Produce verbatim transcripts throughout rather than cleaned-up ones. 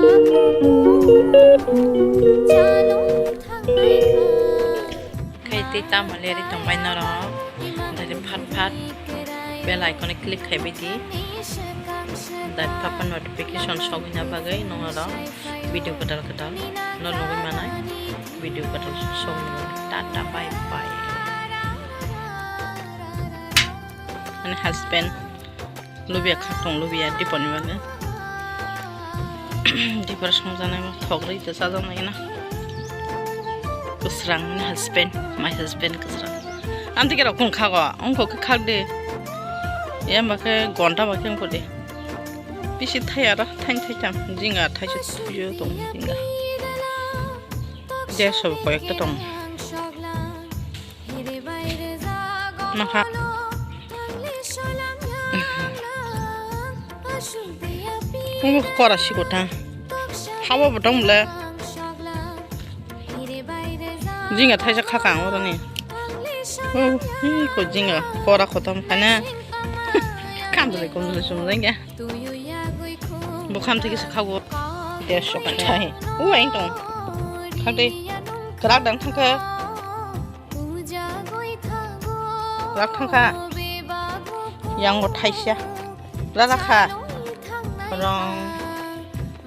Khe tei tamo leri tongbai norok. Dari phat phat bell icon click khaibai di. Dari phat phat notification sogwina bagwi norok video kwtal kwtal no nugwi manai. Video kwtal sogwina bagwi tata bye bye. Ani husband. Lubiya khak tong lubiya diponi bagwi. Dipor songjanai ma thok rwi to chajaknai na. Kwsrang ni husband, my husband kwsrang. Amtwi khe rok kun khago, ongkho khe khak de. Yamba khe gonta ba khe ongkho de. Bisi thai aro thain thai tam jinga thaisa tuyo tong jinga. Deso koyekta tong. Maha. Omo kora sikota. Habo botong le. Jinga thaisa khaka ang oroni. Oh, hi ko jinga kora khotom khana. Kamjale komjale sumjengya. Bukham theke se khago. Deso ka thai. U ain tong. Khade. Krak dang thangkhe. Krak thangkha. Yang bo thaisa. Rara kha. Rong.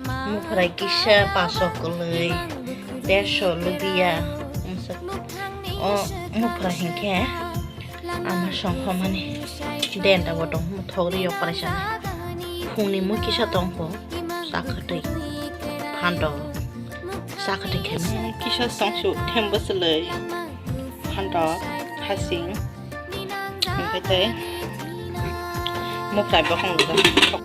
Muprai kisa paso kwlwi. Deso lubiya. O muprai hinkhe. Ama songkhomani denta bo tong thok rio paraisa. Phungni mui kisa tongkho chakhwtwi phanto chakhwtwi kheme kisa songsu thembo swlwi phanto hasing hwnkhe tei mukrai bokong rijak.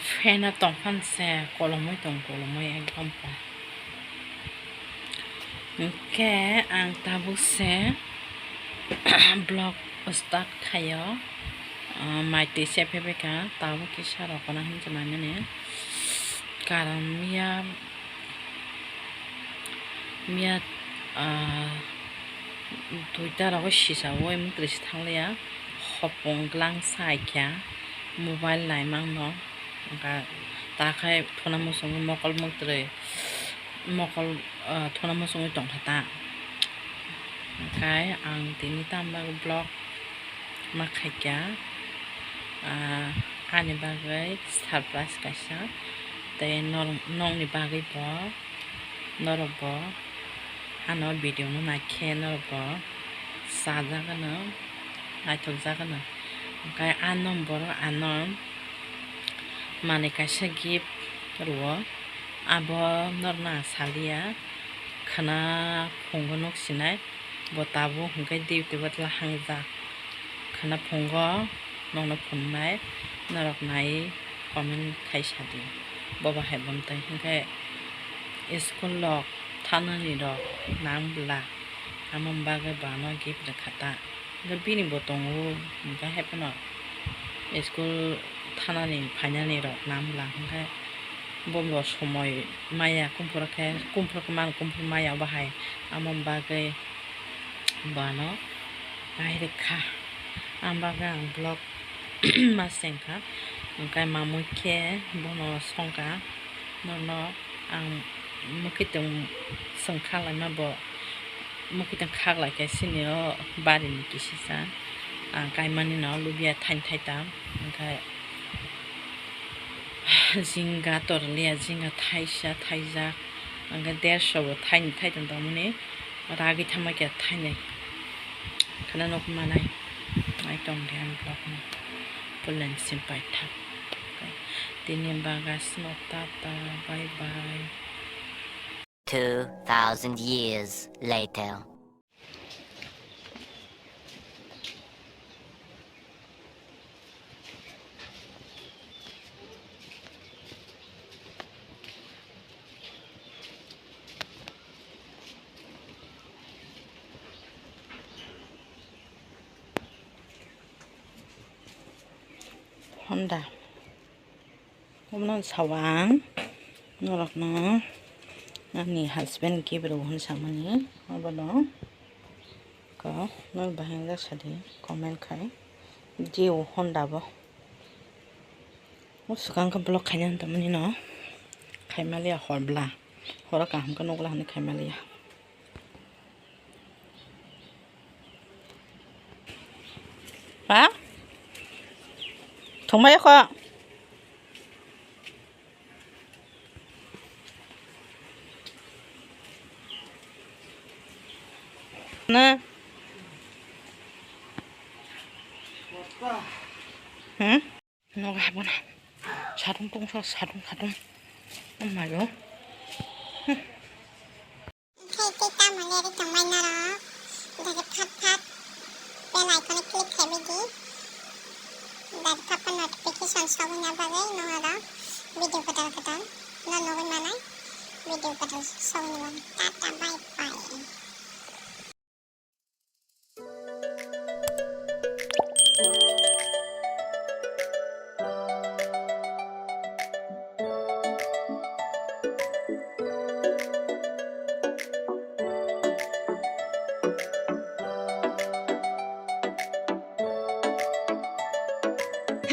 Fan a tongphang se kolomwi tong kolomwi ekdom. Hwnkhe ang tabuk se vlog start khaio, ah, mai twi se phaibaikha tabuk kisa rok kono hinwi mani karon miya miya, ah, duita rogo sisa o mukri se thangliya hopong glang sa kha mobile naimang no. Wngkha ta khe thuna muchungwi mokol mutrwi mokol, ah, thuna muchungwi tongkha ta. Hwnkhe ang tini tamo bagwi vlog ma khaikha, ah, ani bagwi surprise kaisa tei nor-, nokni bagwi bo. Norok bo ano video no naikhe norok bo chajak ano, naithok jak ano. Hwnkhe a number ano manwi kaisa gift rwo, abo norokno ang saliya, khwna phungo nuk sinai. Bo tabuk hwnkhe duty o tla hangjak. Khwna phungo nokno phunuknai norok nai comment khai sadi. Bo bahai bo mwtai hwnkhe school rok thanani rok nang bwla amo bagwi bo ano gift rwkha ta. Hwnkhe bini bo tongo hwnkhe haiphano school thanani phainani rok nang bwla hwnkhe bo bo somoi maya kumphuru khe kumphuru khe mano kumphuru maya bahai amo bagwi. Bono nai rwkha. Ang bagwi ang vlog ma sengkha. Hwnkhe mamui khe bono songkha. Bono ang mwkhwtwng swng kha laima bo mwkhwtwng khak lai khe sini o barini kisisa. Ang kaimani no lubiya thain thaitam. Hwnkhe jinga torliya jinga thaisa thaijak. Hwnkhe derso bo thaini thaitam tongmani. Ragwi thangma khe thainwi khwna nuk manai. Ai tong de ani vlog no. Pulen sim paithak. Tini baga simo tata. Bye bye. Two thousand years later. Honda. Omono sawa ang norokno ani husband gift rw hwn samani obono ko norok bahai jak sadi comment khai jio Honda bo. O swkang khe vlog khaina hinwi tongmani no. Khaimaliya hor bla. Horo kaham khe nukla hwnwi khaimaliya. Ha? Thwngmaya kho. Na. Hmm? Nogo haibona. Satung tongsa, satung, satung. Oh my God. Khai tei tamo leri tongmai norok. Dagi phat phat bell icon click khaibai di. Dagi phat phat notification sogwina bagwi norok video kwtal kwtal no nugwi manai. Video kwtal sogwini bagwi tata bye bye.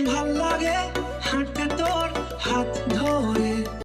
ভাল লাগে হাঁটতে তোর হাত